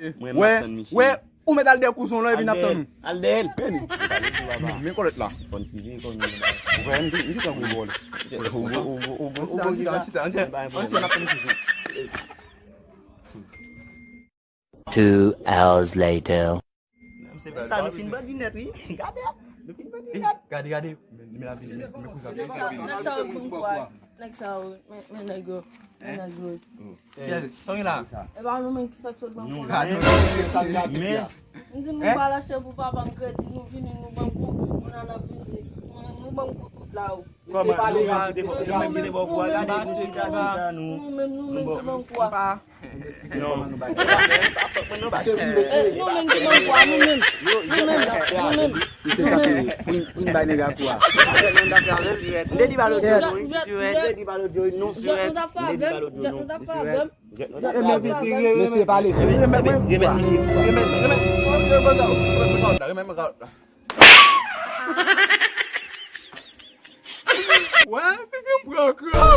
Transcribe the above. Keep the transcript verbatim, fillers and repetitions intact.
Wè, wè, ou mèt al dèyè kouzon lan epi n ap tann ou. Al dèyè l. Men kòlèt la. Fòn sivil kòm. Ou wè, m di, m di tankou vòlè. Ann chita, ann chita, ann chita, n ap tann kouzon. Two hours later. Sa nou fin bandi nèt, wi. Gade, nou fin bandi nèt. Gade, gade. Men, men la vini, men, men kouzan. Nèg sa yo, nèg sa yo, men, men nèg yo, men nèg yo. Kiyès? Sa w gen la? E pa nou menm ki fèk sot ban kou. Gade, men, men, men. M di nou pa lache pou papa m kredi, nou vini, nou ban kou, nou nan, nan vini, nou, nou ban kou tout la, wi. Kòman? Nou menm ki te ba w kou a, gade, nou te gade, nou. Nou menm, nou menm ki ban kou a. Non. Nou menm ki ban kou a, nou menm. Nou menm, nou menm. Misye tape, pou n, pou n bay nèg la kou a. M te di ba l lòt jou, wi. M te di ba l lòt jou, wi, non. Jwèt nou t ap fè avè m, jwèt nou t ap fè avè m. Mesye pale. Remèt misye kou a. Remèt, remèt. Wè, figi m pran kran.